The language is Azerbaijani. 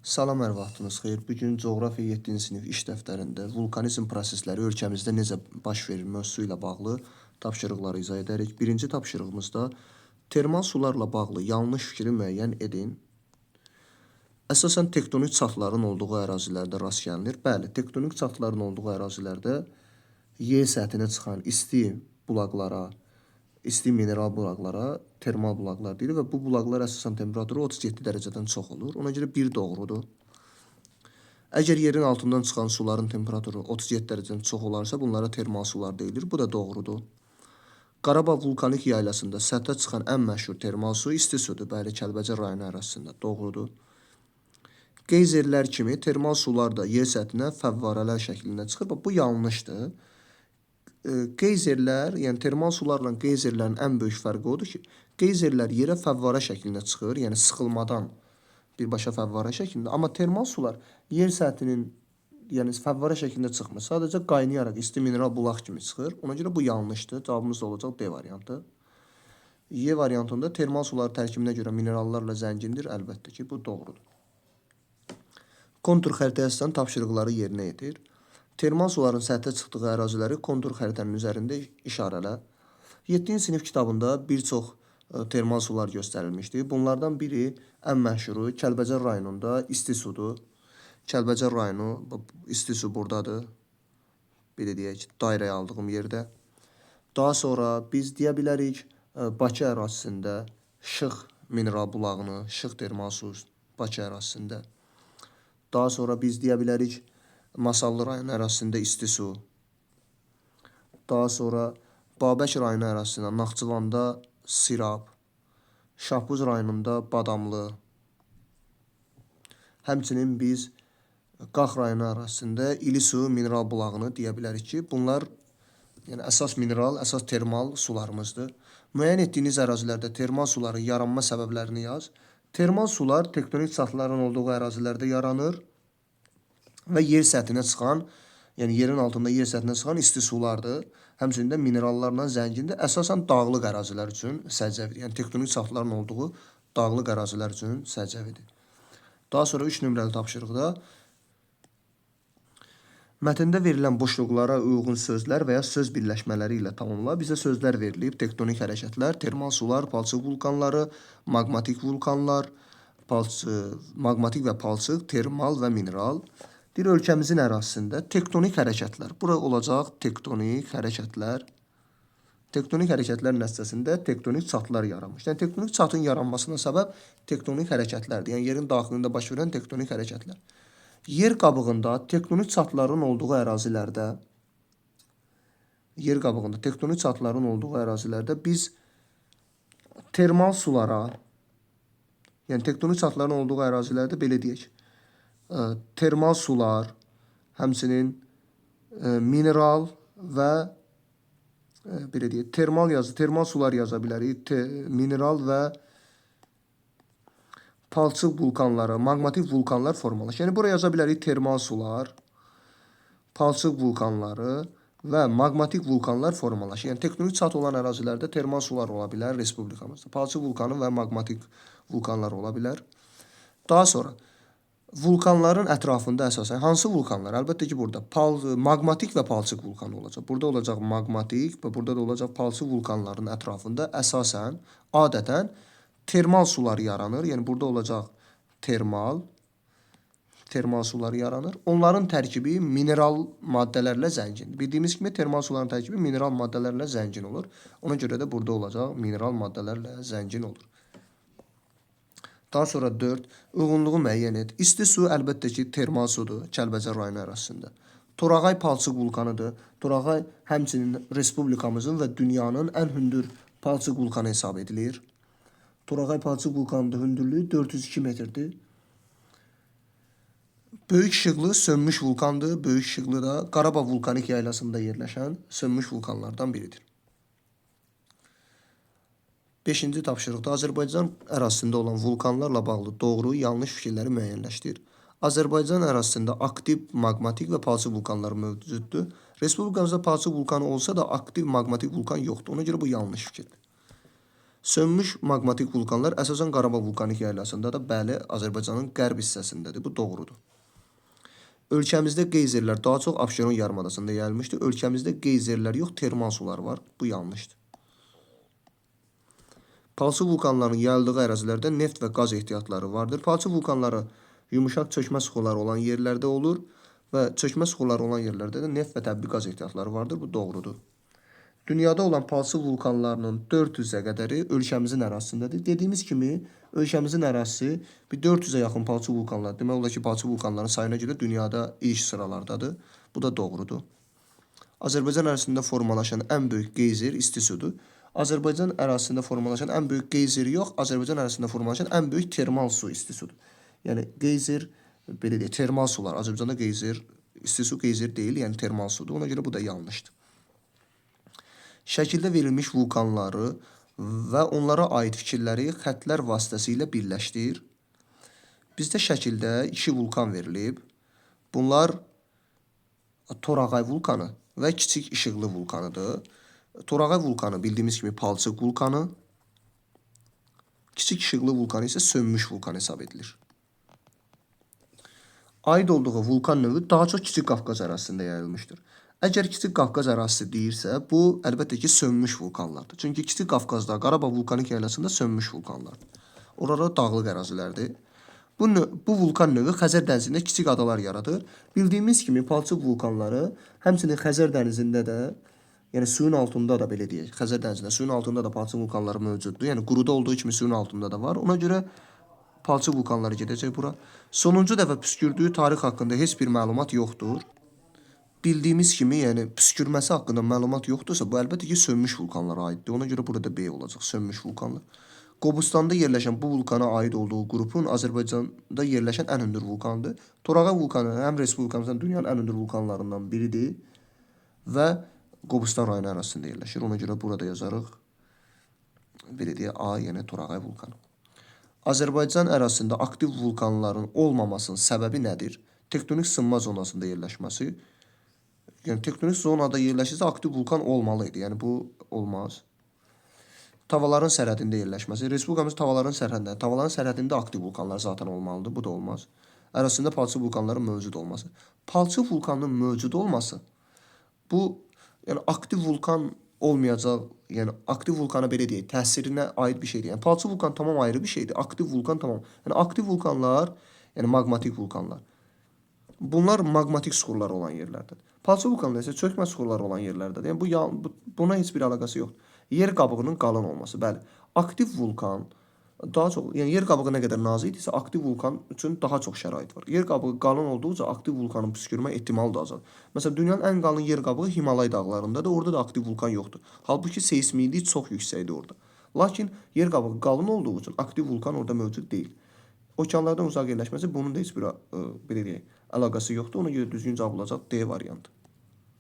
Salam, hər vaxtınız xeyir. Bu gün coğrafiya 7-ci sinif iş dəftərində vulkanizm prosesləri ölkəmizdə necə baş verir mövzusu ilə bağlı tapşırıqları izah edərik. Birinci tapşırığımızda termal sularla bağlı yanlış fikri müəyyən edin. Əsasən tektonik çatların olduğu ərazilərdə rast gəlinir. Bəli, tektonik çatların olduğu ərazilərdə yer səthinə çıxan isti bulaqlara, isti mineral bulaqlara termal bulaqlar deyilir və bu bulaqlar əsasən temperaturu 37 dərəcədən çox olur. Ona görə bir doğrudur. Əgər yerin altından çıxan suların temperaturu 37 dərəcədən çox olarsa, bunlara termal sular deyilir. Bu da doğrudur. Qarabağ vulkanik yaylasında səthə çıxan ən məşhur termal su isti sudur. Bəli, Kəlbəcər rayonu ərazisində. Doğrudur. Qeyzerlər kimi termal sular da yer səthinə fəvvarələr şəklində çıxır. Bax, bu yanlışdır. Qeyzerlər, yəni termal sularla qeyzerlərin ən böyük fərqi odur ki, qeyzerlər yerə fəvvarə şəklində çıxır, yəni sıxılmadan birbaşa fəvvarə şəklində. Amma termal sular yer səthinin, yəni fəvvarə şəklində çıxmır. Sadəcə qaynayaraq isti mineral bulaq kimi çıxır. Ona görə bu yanlışdır. Cavabımız da olacaq D variantı. Y variantında termal sular tərkibinə görə minerallarla zəngindir. Əlbəttə ki, bu doğrudur. Kontur xəritəyə əsasən tapşırıqları yerinə yetir. Termal suların səthə çıxdığı əraziləri kontur xəritənin üzərində işarələ. 7-ci sinif kitabında bir çox termal sular göstərilmişdi. Bunlardan biri ən məşhuru Kəlbəcər rayonunda isti sudur. Kəlbəcər rayonu, isti su buradadır. Belə deyək, dairəyə aldığım yerdə. Daha sonra biz deyə bilərik Bakı ərazisində Şıx mineral bulağını, Şıx termal su Bakı ərazisində. Daha sonra biz deyə bilərik Masallı rayonu ərazisində isti su. Daha sonra Babək rayonu ərazisində Naxçıvanda Sirab, Şahbuz rayonunda Badamlı. Həmçinin biz Qax rayonu ərazisində İlisu mineral bulağını deyə bilərik ki, bunlar yəni əsas mineral, əsas termal sularımızdır. Müəyyən etdiyiniz ərazilərdə termal suların yaranma səbəblərini yaz. Termal sular tektonik çatların olduğu ərazilərdə yaranır və yer səthinə çıxan, yəni yerin altında yer səthinə çıxan isti sulardır. Həmçinin də minerallarla zəngindir. Əsasən dağlıq ərazilər üçün səciyyəvidir. Yəni tektonik çatların olduğu dağlıq ərazilər üçün səciyyəvidir. Daha sonra 3 nömrəli tapşırıqda mətndə verilən boşluqlara uyğun sözlər və ya söz birləşmələri ilə tamamla. Bizə sözlər verilib: tektonik hərəkətlər, termal sular, palçıq vulkanları, maqmatik vulkanlar, maqmatik və palçıq, termal və mineral. Deyir, ölkəmizin ərazisində tektonik hərəkətlər. Bura olacaq tektonik hərəkətlər. Tektonik hərəkətlər nəticəsində tektonik çatlar yaranmış. Yəni tektonik çatın yaranmasına səbəb tektonik hərəkətlərdir. Yəni yerin daxilində baş verən tektonik hərəkətlər. Yer qabığında tektonik çatların olduğu ərazilərdə yer qabığında tektonik çatların olduğu ərazilərdə biz termal sulara, yəni tektonik çatların olduğu ərazilərdə belə deyək, termal sular, həmçinin mineral və belə deyək, termal sular yaza bilərik, mineral və palçıq vulkanları, maqmatik vulkanlar formalaşır. Yəni bura yaza bilərik termal sular, palçıq vulkanları və maqmatik vulkanlar formalaşır. Yəni tektonik çat olan ərazilərdə termal sular ola bilər respublikamızda. Palçıq vulkanı və maqmatik vulkanlar ola bilər. Daha sonra vulkanların ətrafında əsasən hansı vulkanlar? Əlbəttə ki, burada maqmatik və palçıq vulkanı olacaq. Burada olacaq maqmatik və burada da olacaq palçıq vulkanlarının ətrafında əsasən adətən termal sular yaranır. Yəni burada olacaq termal sular yaranır. Onların tərkibi mineral maddələrlə zəngindir. Bildiyimiz kimi termal suların tərkibi mineral maddələrlə zəngin olur. Ona görə də burada olacaq mineral maddələrlə zəngin olur. Daha sonra 4. Uyğunluğu müəyyən et. İsti su əlbəttə ki, termal sudur Kəlbəcər rayonu ərazisində. Torağay palçıq vulkanıdır. Torağay həmçinin respublikamızın və dünyanın ən hündür palçıq vulkanı hesab edilir. Torağay palçıq vulkanının hündürlüyü 402 metrdir. Böyük Şıqlı sönmüş vulkandır. Böyük Şıqlı da Qarabağ vulkanik yaylasında yerləşən sönmüş vulkanlardan biridir. 5-ci tapşırıqda Azərbaycan ərazisində olan vulkanlarla bağlı doğru, yanlış fikirləri müəyyənləşdir. Azərbaycan ərazisində aktiv maqmatik və palçıq vulkanları mövcuddur. Respublikamızda palçıq vulkanı olsa da aktiv maqmatik vulkan yoxdur. Ona görə bu yanlış fikirdir. Sönmüş maqmatik vulkanlar əsasən Qarabağ vulkanik yaylasındadır. Bəli, Azərbaycanın qərb hissəsindədir. Bu doğrudur. Ölkəmizdə qeyzerlər daha çox Abşeron yarımadasında yayılmışdır. Ölkəmizdə qeyzerlər yox, termal sular var. Bu yanlışdır. Palçıq vulkanlarının yayıldığı ərazilərdə neft və qaz ehtiyatları vardır. Palçıq vulkanları yumuşaq çökmə suxurları olan yerlərdə olur və çökmə suxurları olan yerlərdə də neft və təbii qaz ehtiyatları vardır. Bu doğrudur. Dünyada olan palçıq vulkanlarının 400-ə qədəri ölkəmizin ərazisindədir. Dediyimiz kimi, ölkəmizin ərazisi bir 400-ə yaxın palçıq vulkanlar. Demək olar ki, palçıq vulkanların sayına görə dünyada ilk sıralardadır. Bu da doğrudur. Azərbaycan ərazisində formalaşan ən böyük qeyzer isti sudur. Azərbaycan ərazisində formalaşan ən böyük qeyzer yox, Azərbaycan ərazisində formalaşan ən böyük termal su isti sudur. Yəni qeyzer, belə deyək, termal sular. Azərbaycanda qeyzer, isti su qeyzer deyil, yəni termal sudur. Ona görə bu da yanlışdır. Şəkildə verilmiş vulkanları və onlara aid fikirləri xətlər vasitəsilə birləşdir. Bizdə şəkildə iki vulkan verilib. Bunlar Torağay vulkanı və Kiçik İşıqlı vulkanıdır. Torağay vulkanı bildiyimiz kimi palçıq vulkanı, Kiçik İşıqlı vulkanı isə sönmüş vulkan hesab edilir. Aid olduğu vulkan növü daha çox Kiçik Qafqaz ərazisində yayılmışdır. Əgər Kiçik Qafqaz ərazisi deyirsə, bu əlbəttə ki, sönmüş vulkanlardır. Çünki Kiçik Qafqazda, Qarabağ vulkanik yaylasında sönmüş vulkanlardır. Oralar dağlıq ərazilərdir. Bu vulkan növü Xəzər dənizində kiçik adalar yaradır. Bildiyimiz kimi palçıq vulkanları həmçinin Xəzər dənizində də, yəni suyun altında da belə deyək, Xəzər dənizində suyun altında da palçıq vulkanları mövcuddur. Yəni quruda olduğu kimi suyun altında da var. Ona görə palçıq vulkanları gedəcək bura. Sonuncu dəfə püskürdüyü tarix haqqında heç bir məlumat yoxdur. Bildiyimiz kimi, yəni püskürməsi haqqında məlumat yoxdursa, bu əlbəttə ki, sönmüş vulkanlara aiddir. Ona görə burada B olacaq, sönmüş vulkanlar. Qobustanda yerləşən bu vulkana aid olduğu qrupun Azərbaycanda yerləşən ən hündür vulkanıdır. Torağay vulkanı həm respublikamızın dünyanın ən hündür vulkanlarından biridir və Qobustan rayonu ərazisində yerləşir. Ona görə burada yazarıq. Belə deyək, A, yəni Torağay vulkanı. Azərbaycan ərazisində aktiv vulkanların olmamasının səbəbi nədir? Tektonik sınma zonasında yerləşməsi. Yəni tektonik zonada yerləşirsə aktiv vulkan olmalı idi. Yəni bu olmaz. Tavalların sərhədində yerləşməsi. Respublikamız tavalların sərhədində. Tavalların sərhədində aktiv vulkanlar zaten olmalıdır. Bu da olmaz. Ərazisində palçıq vulkanların mövcud olması. Palçıq vulkanının mövcud olması bu yəni aktiv vulkan olmayacaq, yəni aktiv vulkana belə deyək, təsirinə aid bir şeydir. Yəni palçıq vulkan tamam ayrı bir şeydir. Aktiv vulkan tamam. Yəni aktiv vulkanlar, yəni maqmatik vulkanlar. Bunlar maqmatik suxurlar olan yerlərdədir. Palçıq vulkanlar isə çökmə suxurları olan yerlərdədir. Yəni bu buna heç bir əlaqəsi yoxdur. Yer qabığının qalın olması, bəli. Aktiv vulkan daha çox, yəni yer qabığı nə qədər nazikdirsə, aktiv vulkan üçün daha çox şərait var. Yer qabığı qalın olduqca aktiv vulkanın püskürmə ehtimalı da azalır. Məsələn, dünyanın ən qalın yer qabığı Himalay dağlarındadır. Orada da aktiv vulkan yoxdur. Halbuki seysmiklik çox yüksəkdir orada. Lakin yer qabığı qalın olduğu üçün aktiv vulkan orada mövcud deyil. Okeanlardan uzaq yerləşməsi bunun da heç bir belə deyək, əlaqəsi yoxdur. Ona görə düzgün cavab olacaq D variantı.